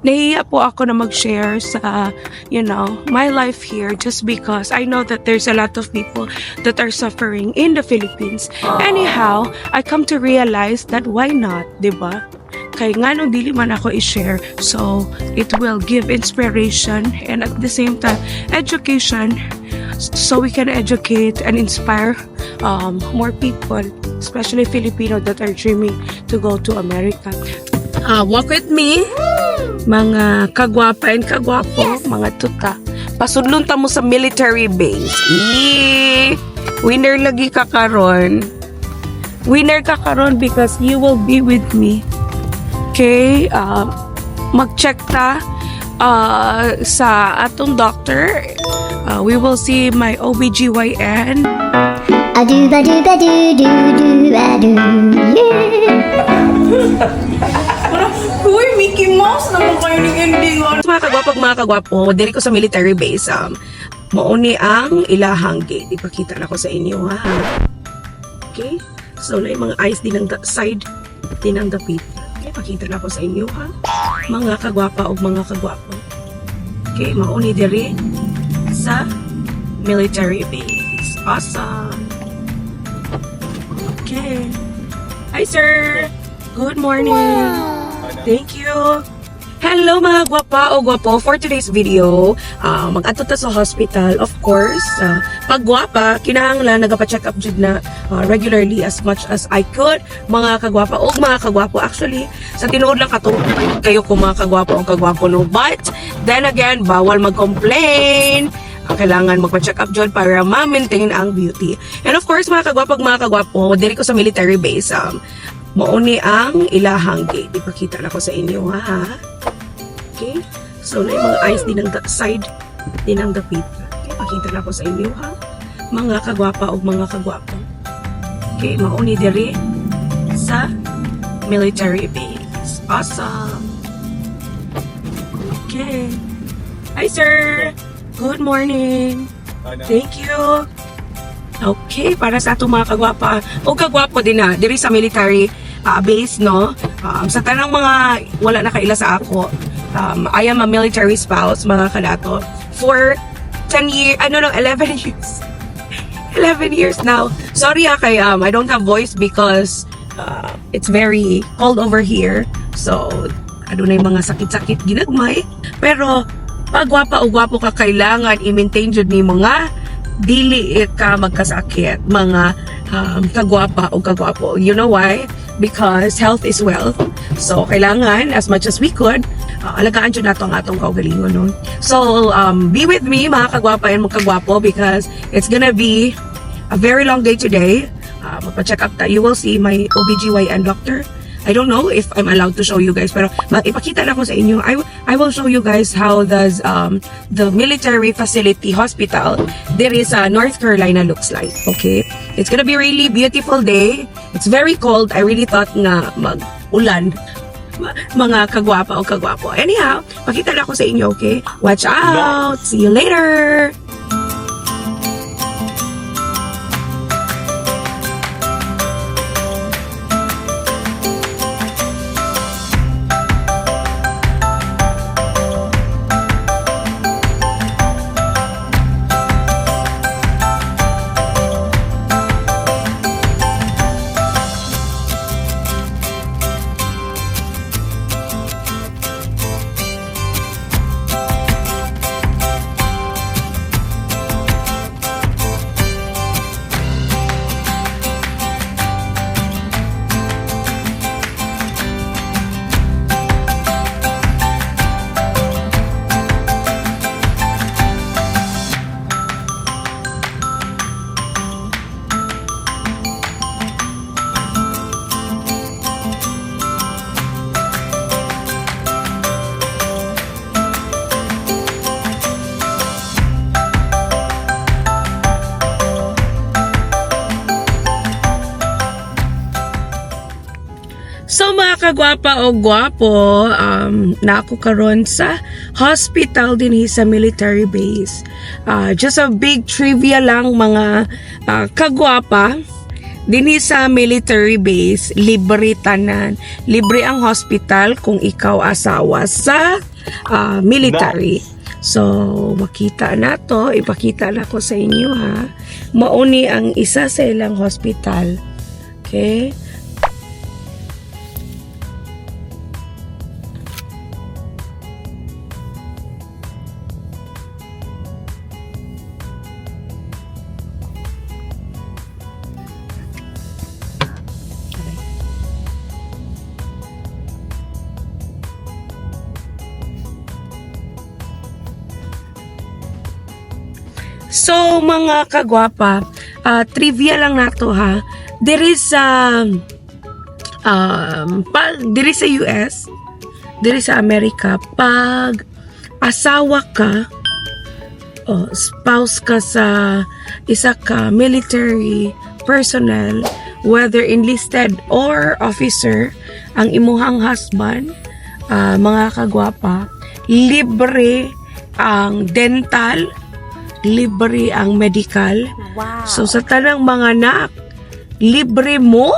Nahiya po ako na mag-share sa my life here just because I know that there's a lot of people that are suffering in the Philippines. Anyhow, I come to realize that why not, 'di ba? Kay nganong dili man ako i-share. So, it will give inspiration and at the same time, education so we can educate and inspire more people, especially Filipino that are dreaming to go to America. Walk with me, mga kagwapa and kagwapo, mga tuta. Pasudlon ta mo sa military base. Eee! Winner lagi ka karon. Winner ka karon because you will be with me. Okay, mag-check ta sa atong doctor. We will see my OBGYN. A do ba do ba do do do ba do, yeah. Uy, Mickey Mouse naman kayo ng ending. Mga kagwapo, mga kagwapo, diri ko sa military base. Mao ni ang ilahang gate. Ipakita na ko sa inyo, ha. Okay? So, na yung mga eyes din ang side din ang dapit. Okay, pakita na ko sa inyo, ha. Mga kagwapa o mga kagwapo. Okay, mao ni diri sa military base. Awesome! Okay. Hi, sir! Good morning! Thank you! Hello, mga gwapa o gwapo. For today's video, mag-adto ta sa hospital. Of course, pag gwapa, kinahanglan nagapa-check up jud na regularly as much as I could. Mga kagwapa o mga kagwapo. Actually, sa tinuod lang kato kayo ko mga kagwapo o kagwapo, no. But then again, bawal mag-complain. Kailangan magpa-check up jud para ma-maintain ang beauty. And of course, mga kagwapo, mga kagwapo, diri ko sa military base. Mao ni ang ilahang gate. Ipakita na ko sa inyo, ha. Okay? So, na yung mga eyes din ang side din ang dapit. Okay, pakita na ko sa inyo, ha. Mga kagwapa o mga kagwapo. Okay, mao ni diri sa military base. Awesome! Okay. Hi, sir! Good morning! Thank you! Okay, para sa atong mga kagwapa o kagwapo din na diri sa military base, no? Sa tanang mga wala na kaila sa ako, I am a military spouse, mga kadato, for 10 years, ano no, 11 years. 11 years now. Sorry ah, kay I don't have voice because it's very cold over here. So, ano na yung mga sakit-sakit ginagmay. Pero, pag gwapa o gwapo ka, kailangan i-maintain jud ni mga dili ka magkasakit, mga kagwapa o kagwapo. You know why? Because health is wealth. So, kailangan, as much as we could, alagaan jud nato ang atong kaugalingon, no? So, be with me, mga kagwapa and mga kagwapo, because it's gonna be a very long day today. Magpa-check up ta. You will see my OBGYN doctor. I don't know if I'm allowed to show you guys, pero ipakita na ko sa inyo. I will show you guys how does the military facility hospital there is North Carolina looks like. Okay? It's gonna be really beautiful day. It's very cold. I really thought nga mag-ulan, mga kagwapa o kagwapo. Anyhow, pakita na ko sa inyo, okay? Watch out! See you later! So mga kagwapa o gwapo, na ako karon sa hospital din sa military base. Just a big trivia lang, mga kagwapa. Dinhi sa military base, libre tanan. Libre ang hospital kung ikaw asawa sa military. So, makita na to, ipakita na ko sa inyo ha. Mao ni ang isa sa ilang hospital. Okay? So, mga kagwapa, trivia lang nato ha. There is pag diri sa US, diri sa Amerika, pag asawa ka o spouse ka sa isa ka military personnel, whether enlisted or officer, ang imuhang husband, mga kagwapa, libre ang dental, libre ang medical. So sa tanang mga anak, libre mo.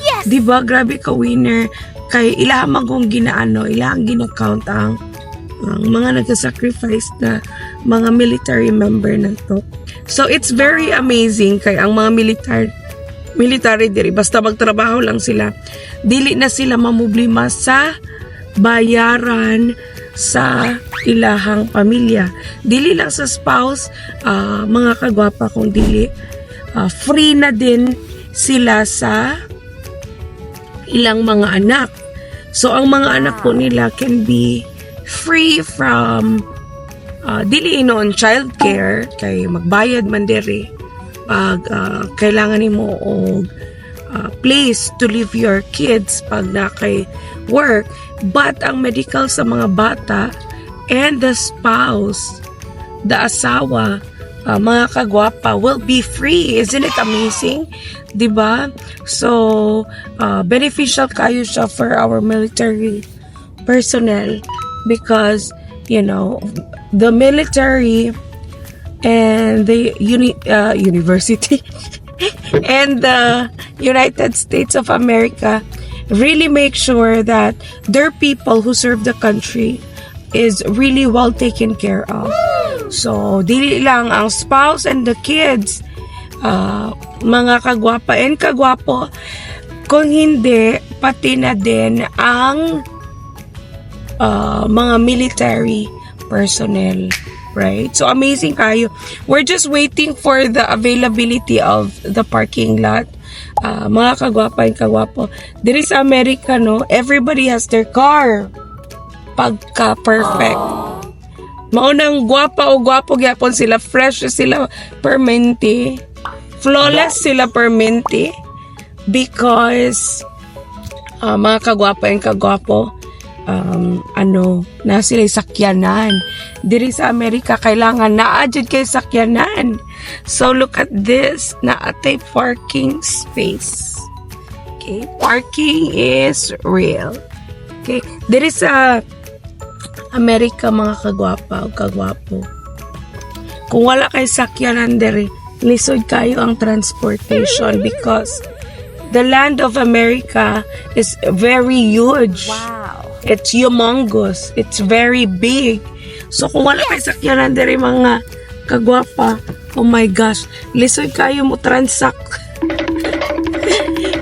Yes. 'Di ba? Grabe ka winner kay ilaha man kung ginaano, ilahang gina-count ang mga nagsa-sacrifice na mga military member na to. So it's very amazing kay ang mga military diri basta magtrabaho lang sila, dili na sila mamblema sa bayaran sa ilahang pamilya. Dili lang sa spouse, mga kagwapa, kung dili free na din sila sa ilang mga anak. So ang mga anak po nila can be free from dili inoon childcare kay magbayad man diri pag kailangan nimo og place to leave your kids pag na kay work, but ang medical sa mga bata and the spouse, the asawa, mga kagwapa, will be free. Isn't it amazing, 'di ba? So beneficial kayo siya for our military personnel because the military and the university and the United States of America really make sure that their people who serve the country is really well taken care of. So, dili lang ang spouse and the kids, mga kagwapa and kagwapo, kung hindi, pati na din ang mga military personnel. Right? So, amazing kayo. We're just waiting for the availability of the parking lot. Mga kagwapa and kagwapo. Diri sa Amerika, no, everybody has their car. Pagka-perfect. Maunang gwapa o gwapo gyapon sila, fresh sila permente. Flawless sila permente because mga kagwapa and kagwapo, ano, na sila sakyanan. Diri sa Amerika, kailangan naa jud kay sakyanan. So look at this, naa tay parking space. Okay, parking is real. Okay, diri sa Amerika, mga kagwapa o kagwapo, kung wala kay sakyanan diri, lisod kayo ang transportation because the land of America is very huge. It's humongous. It's very big. So kung wala kay sakyanan diri, mga kagwapa, oh my gosh, lisod kayo mo transact.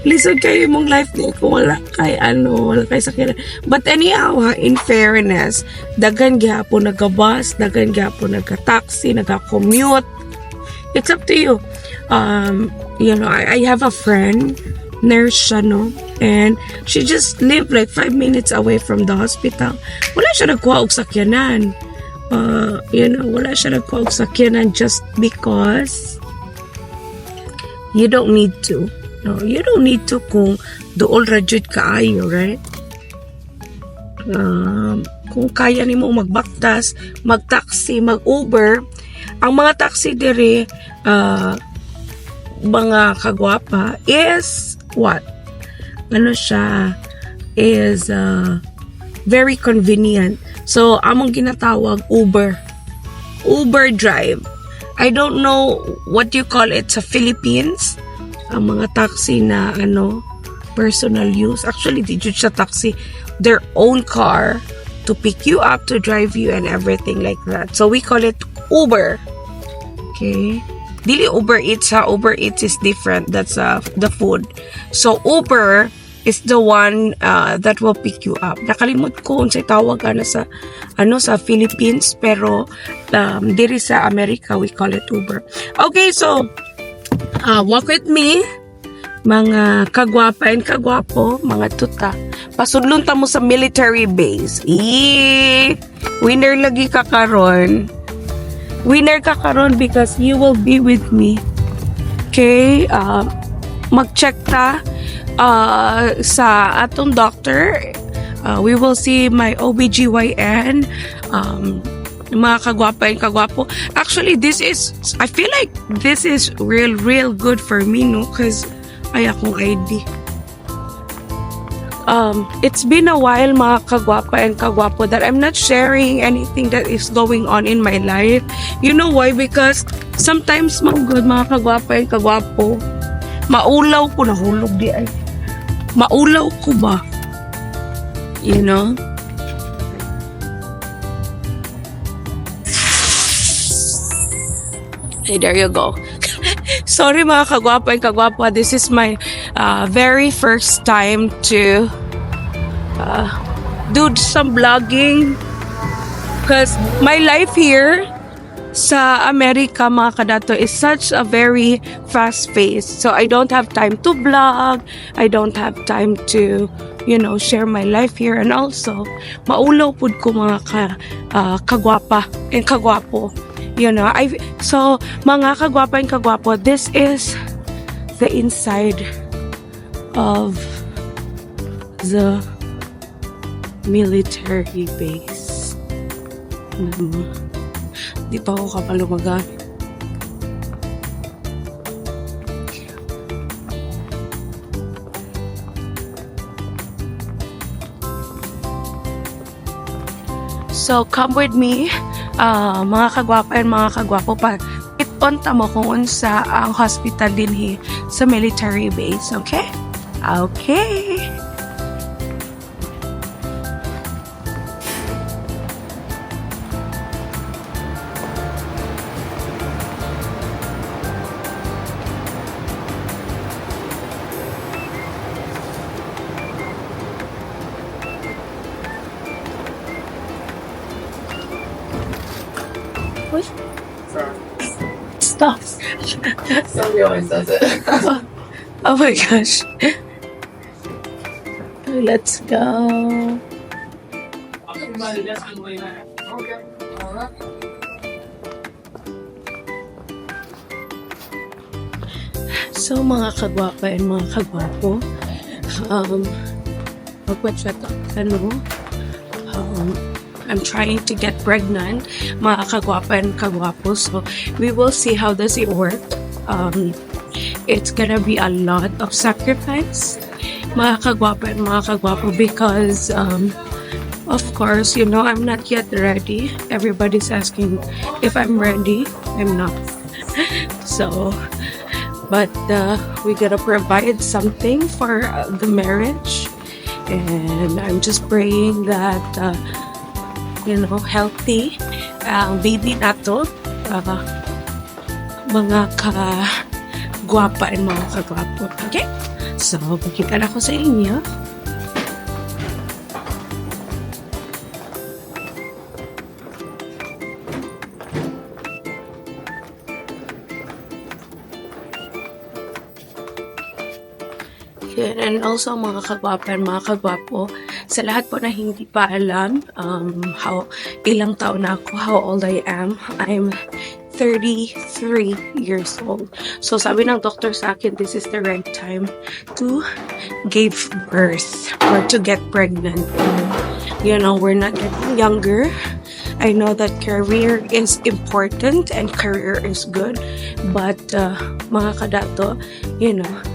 Lisod kayo mong life din kung wala kay ano, wala kay sakyanan. But anyhow, ha, in fairness, daghan gihapon nagabus, daghan gihapon nagka-taxi, nagka-commute. It's up to you. I have a friend, nurse siya, no? And she just lived like 5 minutes away from the hospital. Wala siya nagkuha og sakyanan. Wala siya nagkuha og sakyanan just because you don't need to. No, you don't need to kung duol ra jud kaayo, right? Kung kaya nimo magbaktas, mag-taxi, mag-Uber, ang mga taxi diri, mga kagwapa, is what? Ano siya? Is very convenient. So, among ginatawag Uber. Uber drive. I don't know what you call it sa Philippines. Ang mga taxi na ano, personal use. Actually, di jud siya taxi. Their own car to pick you up, to drive you and everything like that. So we call it Uber. Okay. Dili Uber Eats ha. Uber Eats is different. That's the food. So Uber is the one that will pick you up. Nakalimot ko unsay tawag ana sa ano sa Philippines, pero diri sa America we call it Uber. Okay, so walk with me, mga kagwapa and kagwapo, mga tuta. Pasudlon ta mo sa military base. Eee! Winner lagi ka karon. Winner ka karon because you will be with me. Okay, mag-check ta sa atong doctor. We will see my OBGYN. Mga kagwapa and kagwapo. Actually, this is, I feel like this is real, real good for me, no? Because, ay, akong ID. It's been a while, mga kagwapa and kagwapo, that I'm not sharing anything that is going on in my life. You know why? Because sometimes, mga good, mga kagwapa and kagwapo, maulaw ko, nahulog diay. Maulaw ko ba? You know? Hey, there you go. Sorry, mga kagwapa and kagwapo. This is my very first time to do some vlogging. Because my life here sa America, mga kadato, is such a very fast pace. So I don't have time to vlog. I don't have time to share my life here. And also, maulaw pud ko, mga kagwapa and kagwapo. I so mga kagwapa and kagwapo, this is the inside of the military base. Di pa ako kabalo magamit. So, come with me, mga kagwapa and mga kagwapo pa. It-on ta mo kung unsa ang hospital dinhi sa military base, okay? Okay. Uy. Stop. Somebody always does it. Oh my gosh. Let's go. Okay. Alright. So mga kagwapa and mga kagwapo, magpa-check up, ano, I'm trying to get pregnant, mga kagwapa and kagwapo. So we will see how does it work. It's gonna be a lot of sacrifice, mga kagwapa and mga kagwapo, because of course, I'm not yet ready. Everybody's asking if I'm ready. I'm not. So, but we gotta provide something for the marriage, and I'm just praying that healthy ang baby nato, mga ka gwapa and mga kagwapo. Okay, so makita na ko sa inyo. Yun, and also, mga kagwapa and mga kagwapo, sa lahat po na hindi pa alam how ilang taon na ako, how old I am, I'm 33 years old. So sabi ng doctor sa akin, this is the right time to give birth or to get pregnant. We're not getting younger. I know that career is important and career is good, but mga kadato,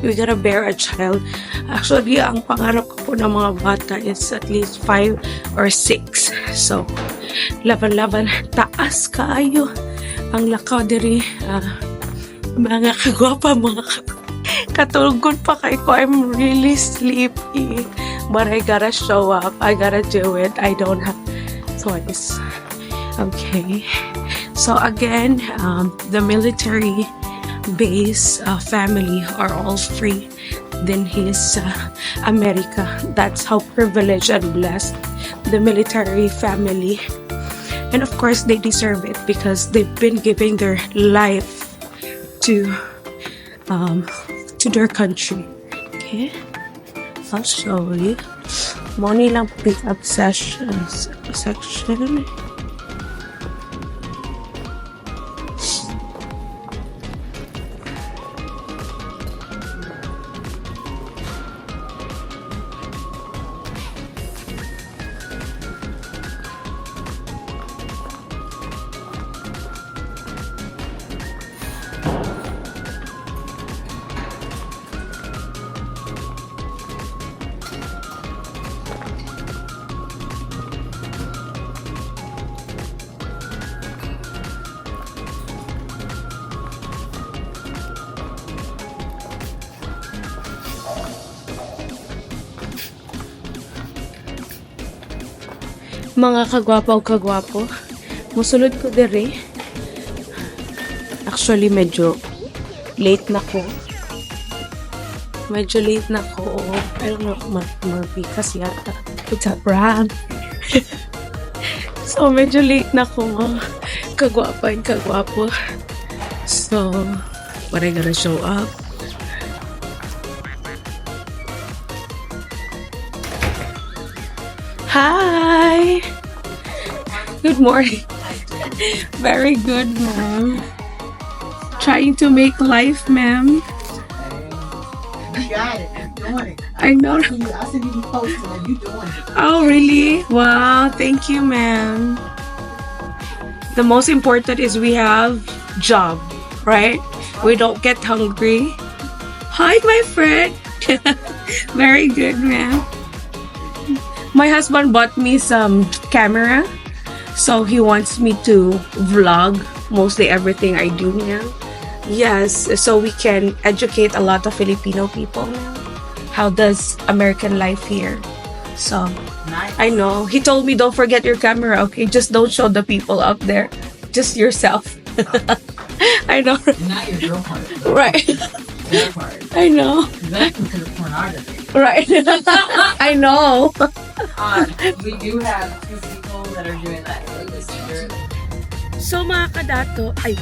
we gotta bear a child. Actually, ang pangarap ko po ng mga bata is at least five or six. So, laban-laban, taas kaayo ang lakaw diri, mga kagwapa, mga Katulgon pa kaayo ko. I'm really sleepy. But I gotta show up. I gotta do it. I don't have choice. Okay. So again, the military base family are all free than his America. That's how privileged and blessed the military family. And of course, they deserve it because they've been giving their life to their country. Okay, I'll show you. Mao ni lang pick up sessions section. Mga kagwapo o kagwapo, musulod ko diri. Actually, medyo late na ko. Medyo late na ko. Oo. I don't know, marbikas yata. It's a prank. So, medyo late na ko, mga kagwapa and kagwapo. So, but I gotta show up. Hi! Good morning. Very good, ma'am. Trying to make life, ma'am. You got it. You're doing it. I know. I see you posting and you doing it. Oh, really? Wow. Thank you, ma'am. The most important is we have job, right? We don't get hungry. Hi, my friend. Very good, ma'am. My husband bought me some camera, so he wants me to vlog mostly everything I do now. Yes, so we can educate a lot of Filipino people now. How does American life here? So Nice. I know. He told me, "Don't forget your camera, okay? Just don't show the people out there. Just yourself." I know. Not your girl part. Right. That part. I know. That's considered pornography. Right. I know. We do have two people that are doing that this year. So mga kadato, ay,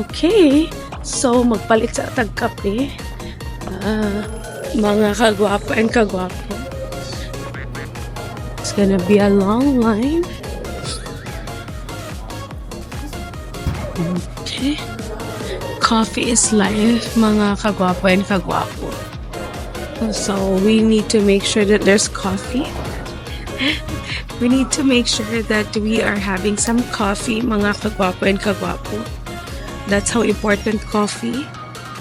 okay. So magpalit sa tag kape. Ah, mga kagwapo and kagwapo. It's gonna be a long line. Okay. Coffee is life, mga kagwapo and kagwapo. So we need to make sure that there's coffee. We need to make sure that we are having some coffee, mga kagwapo and kagwapo. That's how important coffee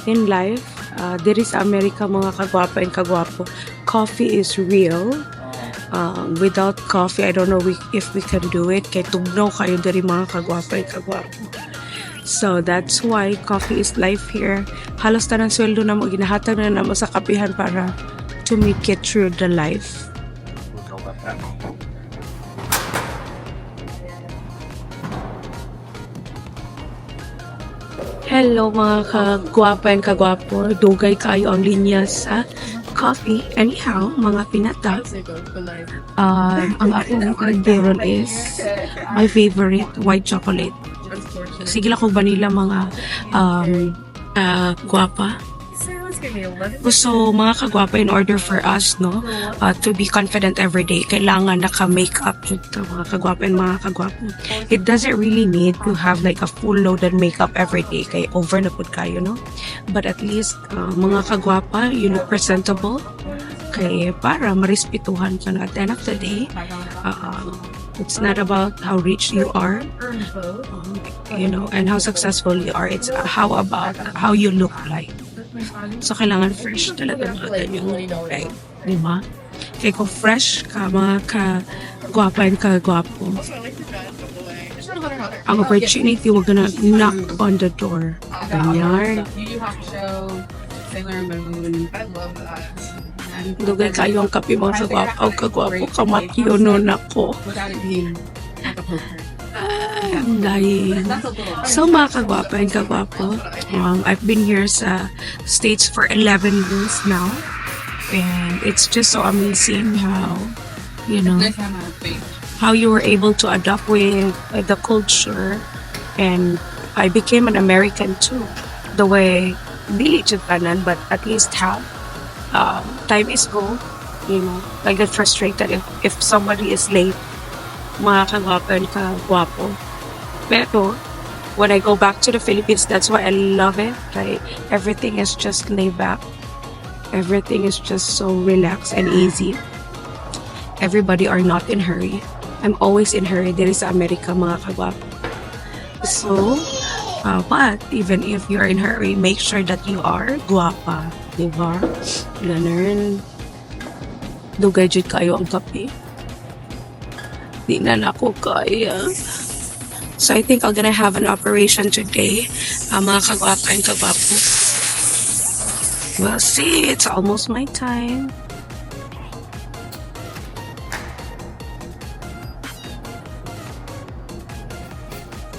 in life. Diri sa Amerika, mga kagwapo and kagwapo, coffee is real. Without coffee, I don't know if we can do it. Kay tugnaw kaayo diri, mga kagwapo and kagwapo. So that's why coffee is life here. Halos tanang sweldo namo ginahatag na namo sa kapihan para to make it through the life. Hello, mga kagwapa and kagwapo. Dugay kaayo ang linya sa coffee. Anyhow, mga pinata, ang akong orderon is my favorite white chocolate. Sige lang kung vanilla, mga gwapa. So, mga kagwapa, in order for us, no, to be confident every day, kailangan naka-makeup dito, mga kagwapa and mga kagwapo. It doesn't really need to have like a full loaded makeup every day, kay over na pud kaayo, no? But at least, mga kagwapa, you look presentable, kay para marespetuhan ka na at the end of the day. It's not about how rich you are, and how successful you are. It's how about how you look like. So, kailangan fresh talaga mga ganyan. Right? Di ba? Kaya kung fresh ka, mga ka-gwapa and ka-gwapo. Ang opportunity will gonna knock on the door. Ganyan. You do have to show Sailor Moon. I love that. Dugay kayo ang kape, mga kagwapo, kagwapo, kamatyo nun ako. Without it being like a poker. Ay, ang dying. That's a little. So mga kagwapo and kagwapo, I've been here sa States for 11 years now. And it's just so amazing how Next time I have faith. How you were able to adapt with the culture. And I became an American too. The way, dili jud tanan, but at least half. Time is gold. I get frustrated if somebody is late, mga kagwapo and kagwapo. Pero, when I go back to the Philippines, that's why I love it. Like, everything is just laid back. Everything is just so relaxed and easy. Everybody are not in hurry. I'm always in hurry diri sa Amerika, mga kagwapo. So, but even if you're in hurry, make sure that you are guwapa. Diba? Ganun. Dugay jud kayo ang kape. Di na nako kaya. So I think I'm gonna have an operation today, mga kagwapa and kagwapo. We'll see. It's almost my time.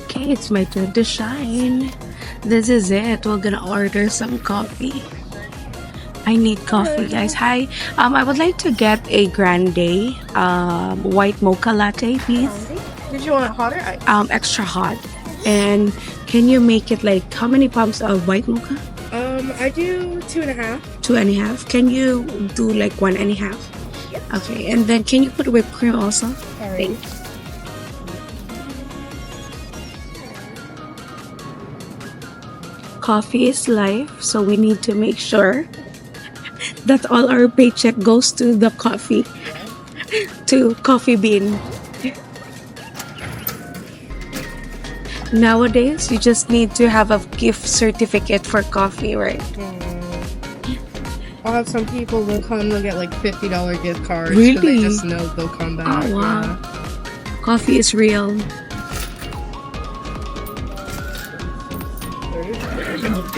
Okay, it's my turn to shine. This is it. We're gonna order some coffee. I need coffee, guys. Hi. I would like to get a grande white mocha latte, please. Did you want it hot or ice? Extra hot. And can you make it like how many pumps of white mocha? I do 2.5. 2.5. Can you do like 1.5? Okay, and then can you put whipped cream also? Thanks. Coffee is life, so we need to make sure that all our paycheck goes to the coffee, to Coffee Bean. Nowadays, you just need to have a gift certificate for coffee, right? I'll have some people will come. They'll get like $50 gift cards 'cause Really? they just know they'll come back. Oh, wow. Coffee is real.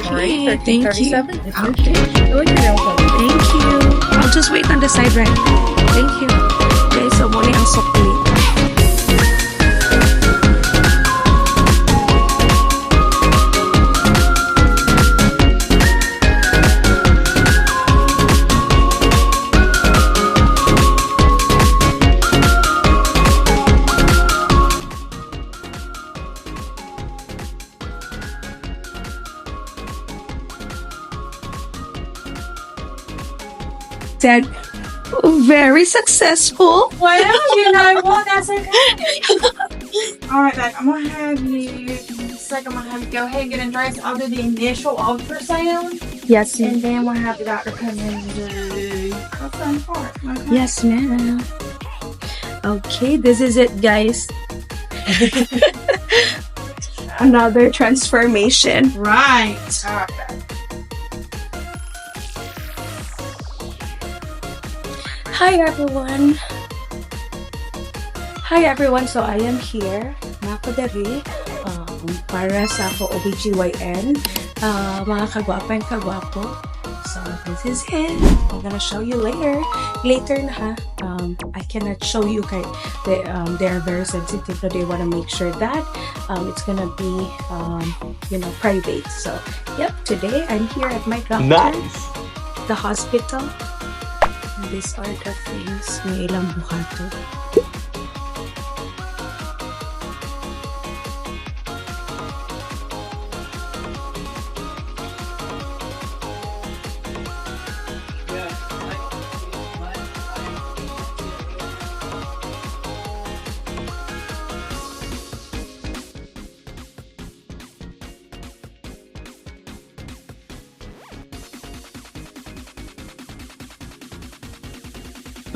Okay, thank you. Okay. I like your nail color. Thank you. I'll just wait on the side, right? Thank you. Okay, so mao ni ang sukli. Said, very successful. Well, you know what? That's okay. All right, babe. I'm gonna have you. Second, I'm gonna have you go ahead and get undressed. I'll do the initial ultrasound, Yes, and then we'll have the doctor come in and do the fun part. Okay? Yes, ma'am. Okay, this is it, guys. Another transformation. Right. All right, babe. Hi, everyone. Hi, everyone. So, I am here. Naa ko diri para sa ako OBGYN. Mga kagwapa and kagwapo. So, this is it. I'm gonna show you later. Later na ha. I cannot show you kay they are very sensitive, so they wanna make sure that it's gonna be private. So, yep, today I'm here at my doctor, Nice. The hospital. These are the things nga ilang buhaton.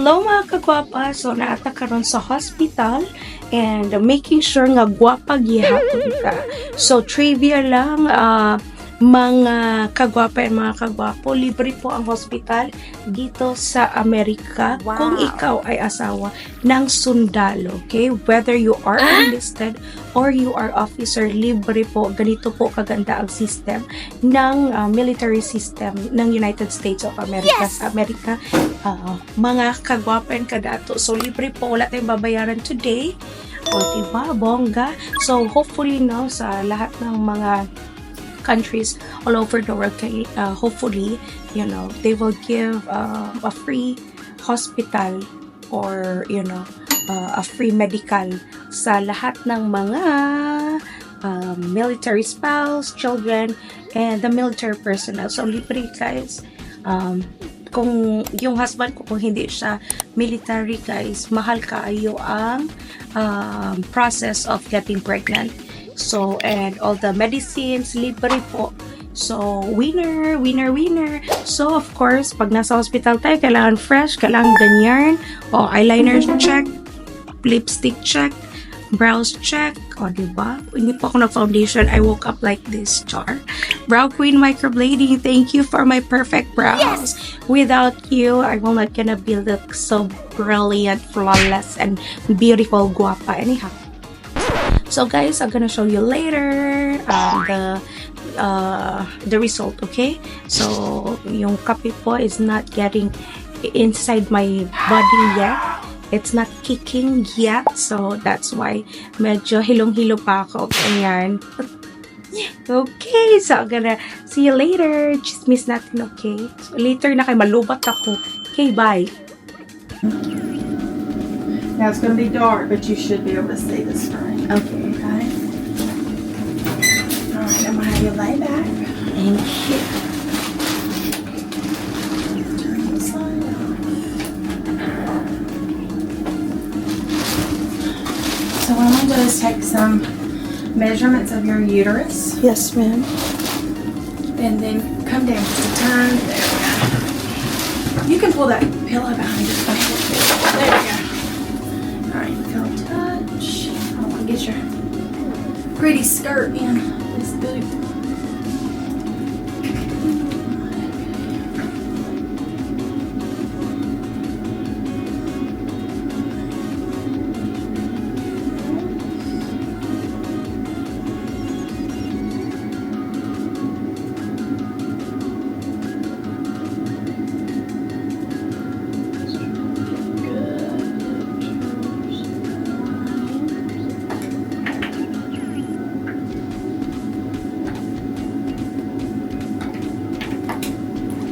Hello, mga kagwapa! So naa ta karon sa hospital and making sure nga gwapa gihapon ka. So trivia lang, Mga kagwapa and mga kagwapo, libre po ang hospital dito sa Amerika kung ikaw ay asawa ng sundalo. Okay? Whether you are enlisted or you are officer, libre po. Ganito po kaganda ang system ng military system ng United States of America. Sa Amerika, mga kagwapa and kadato. So, libre po. Wala tayong babayaran today. O, diba? Bongga. So, hopefully, no, sa lahat ng mga countries all over the world, kay, hopefully, they will give a free hospital or, a free medical sa lahat ng mga military spouse, children, and the military personnel. So, libre, guys. Kung yung husband ko, kung hindi siya military, guys, mahal kaayo ang process of getting pregnant. So, and all the medicines, libre po. So, winner, winner, winner. So, of course, pag nasa hospital tayo, kailangan fresh, kailangan ganyan. O, eyeliner check, lipstick check, brows check. O, diba? Hindi po ako nag-foundation. I woke up like this, char. Brow Queen Microblading, thank you for my perfect brows. Without you, I will not gonna be look so brilliant, flawless, and beautiful, guapa. Anyhow. So guys, I'm gonna show you later the result, okay? So, yung kape po is not getting inside my body yet. It's not kicking yet. So, that's why medyo hilong-hilo pa ako. Ayan. Okay, so I'm gonna see you later. Chismis natin, okay? So, later na kay malubat ako. Okay, bye. Now it's going to be dark, but you should be able to see the screen. Okay. Okay. All right, I'm gonna have you lay back. Thank you. Turn this light off. So what I'm gonna do is take some measurements of your uterus Yes, ma'am. and then come down just a tiny. There we go. You can pull that pillow behind your back. There we go. All right, feel touch. I don't want to get your pretty skirt in this boot.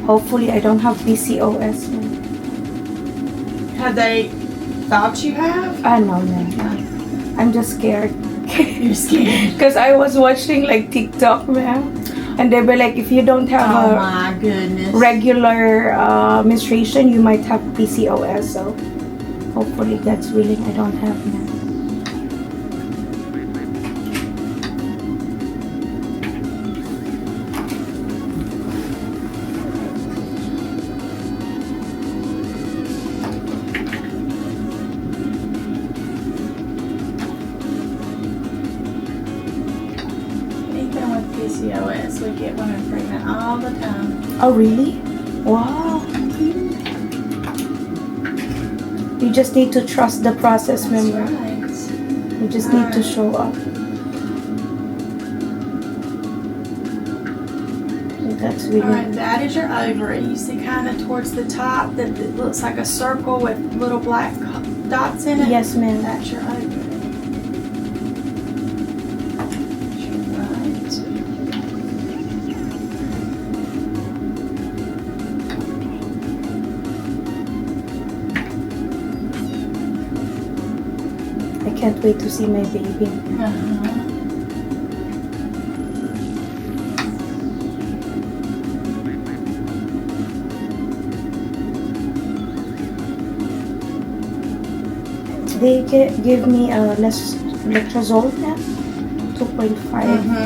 Hopefully, I don't have PCOS, ma'am. Have they thought you have? Ah, no, ma'am. I'm just scared. You're scared. Because I was watching like TikTok, ma'am. And they were like, if you don't have Oh a my goodness. regular menstruation, you might have PCOS. So hopefully, God's willing, I don't have now. Even with PCOS, we get women pregnant all the time. Oh, really? Wow. You just need to trust the process, That's remember? right. You just need to show up. That's really All right, that is your ovary. You see kind of towards the top that it looks like a circle with little black dots in it? Yes, ma'am. That's your ovary. That's your right. I can't wait to see my baby. They give me a less letrozole now, 2.5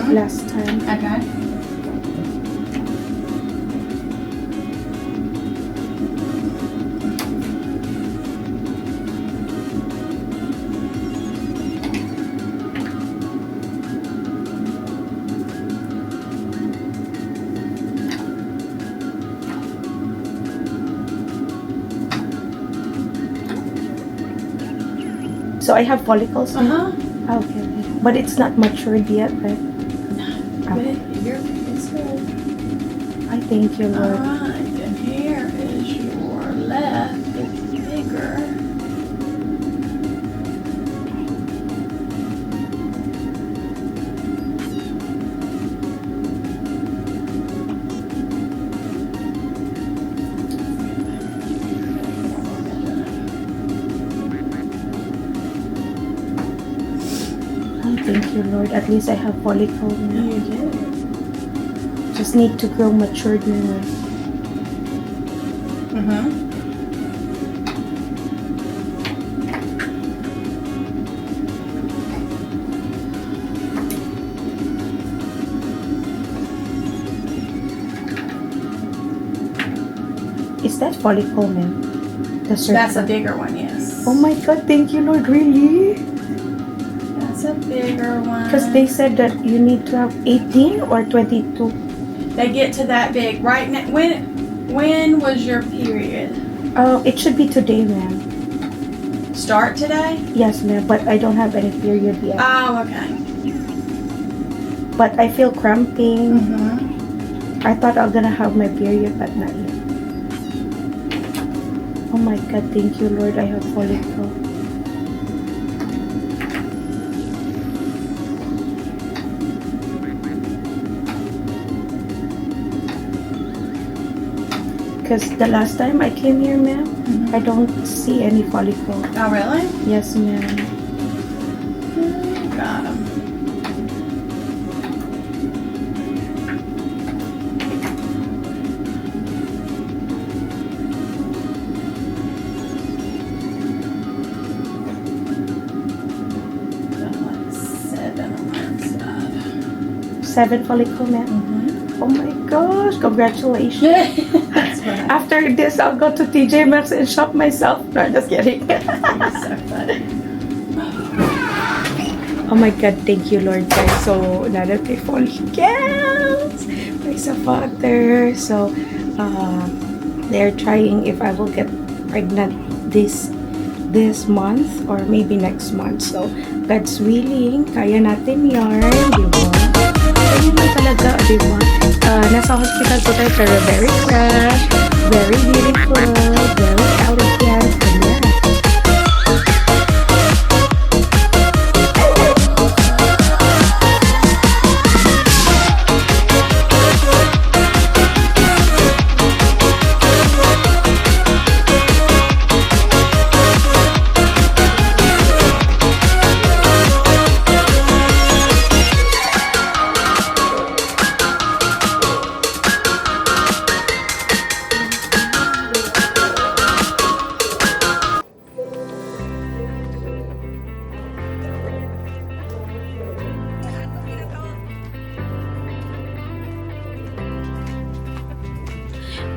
last time. Okay. So I have follicles now? Uh-huh. Ah, okay. But it's not matured yet, right? But it's good. I thank you, All Lord. right, and here is your left. It's bigger. I thank you, Lord. At least I have follicle now. You do. Just need to grow matured now. Is that follicle, ma'am? The circle. That's a bigger one, yes. Oh my God, thank you, Lord. Really? That's a bigger one. Because they said that you need to have 18 or 22. They get to that big right now. When was your period? It should be today, ma'am. Start today? Yes, ma'am, but I don't have any period yet. Oh, okay. But I feel cramping. I thought I'm gonna have my period, but not yet. Oh my God, thank you, Lord. I have follicle. Because the last time I came here, ma'am, I don't see any follicle. Oh, really? Yes, ma'am. Got 'em. Got like seven on that side. Seven follicle, ma'am. Oh my gosh, congratulations. That's right. After this, I'll go to TJ Maxx and shop myself. No, just kidding. So funny. Oh my God, thank you, Lord, guys. So, naa na tay follicles. Praise the Father. So, they're trying if I will get pregnant this month or maybe next month. So, God's willing, kaya natin yarn, di ba? Ganyan lang talaga, di ba? Nasa hospital po tayo pero very fresh, very beautiful, very elegant, ganyan.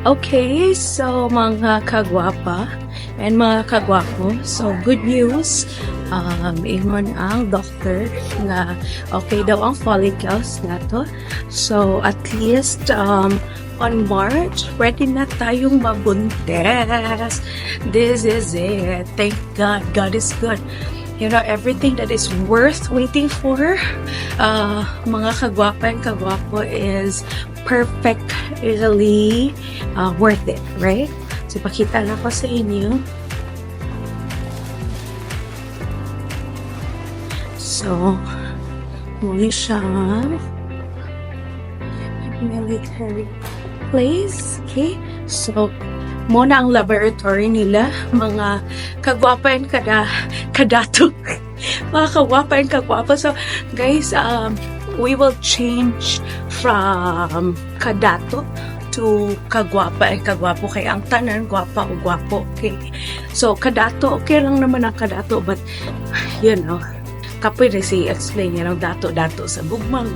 Okay, so mga kagwapa and mga kagwapo, so good news. Ingon ang doctor nga okay daw ang follicles nato. So at least on March, ready na tayong mabuntis. This is it. Thank God. God is good. Everything that is worth waiting for, mga kagwapa and kagwapo, is perfectly worth it, right? So, pakita na ko sa inyo. So, mao siya military place. Okay? So, mao na ang laboratory nila, mga kagwapa and kadato. Mga kagwapa and kagwapa. So, guys, we will change from kadato to kagwapa and kagwapo kay ang tanan gwapa o gwapo. Okay. So, kadato, okay lang naman ang kadato, but, kapoy na si explain niya ng dato-dato sa gugmang,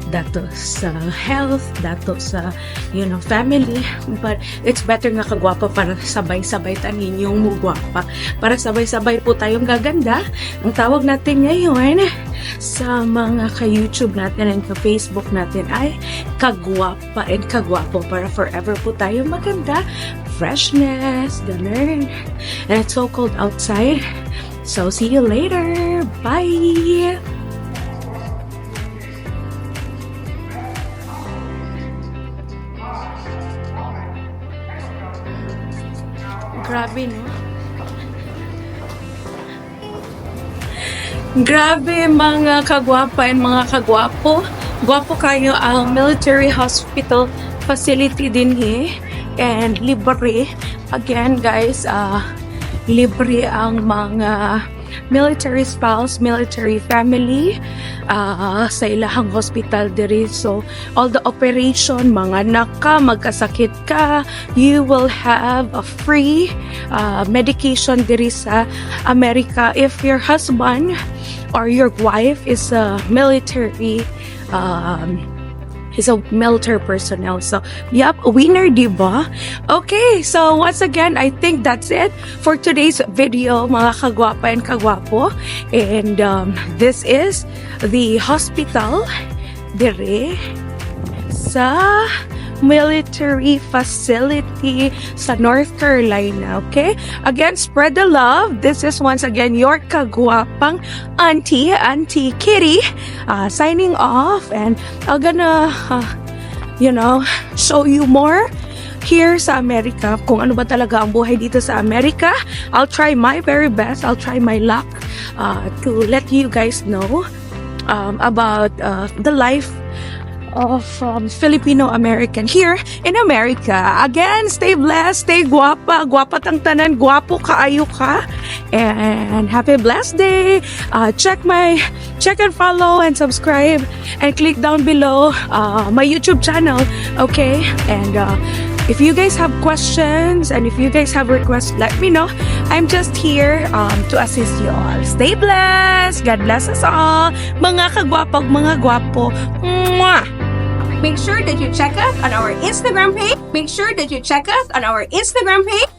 dato sa health, dato sa, family. But it's better nga kagwapa para sabay-sabay tanin yung mugwapa. Para sabay-sabay po tayong gaganda. Ang tawag natin ngayon sa mga ka-YouTube natin and ka-Facebook natin ay kagwapa and kagwapo para forever po tayo maganda. Freshness, ganun. And it's so cold outside. So, see you later. Bye! Grabe, no? Grabe, mga kagwapa and mga kagwapo. Gwapo kaayo ang military hospital facility dinhi. And libre. Again, guys, libre ang mga military spouse, military family sa ilahang hospital diri. So, all the operation, manganak ka, magkasakit ka, you will have a free medication diri sa America if your husband or your wife is a military personnel. So, yep, winner, di ba? Okay, so once again, I think that's it for today's video, mga kagwapa and kagwapo. And this is the hospital dire sa military facility sa North Carolina, okay? Again, spread the love. This is once again your kagwapang auntie, Auntie Kitty, signing off, and I'm gonna show you more here sa Amerika, kung ano ba talaga ang buhay dito sa Amerika. I'll try my very best. I'll try my luck to let you guys know about the life of Filipino American here in America. Again, stay blessed, stay guwapa, guwapa tang tanan, guwapo kaayo ka, and happy blessed day. Check and follow and subscribe and click down below my YouTube channel, okay? And if you guys have questions and if you guys have requests, let me know. I'm just here to assist you all. Stay blessed. God bless us all. Mga kagwapog, mga gwapo. Mwah! Make sure that you check us on our Instagram page. Make sure that you check us on our Instagram page.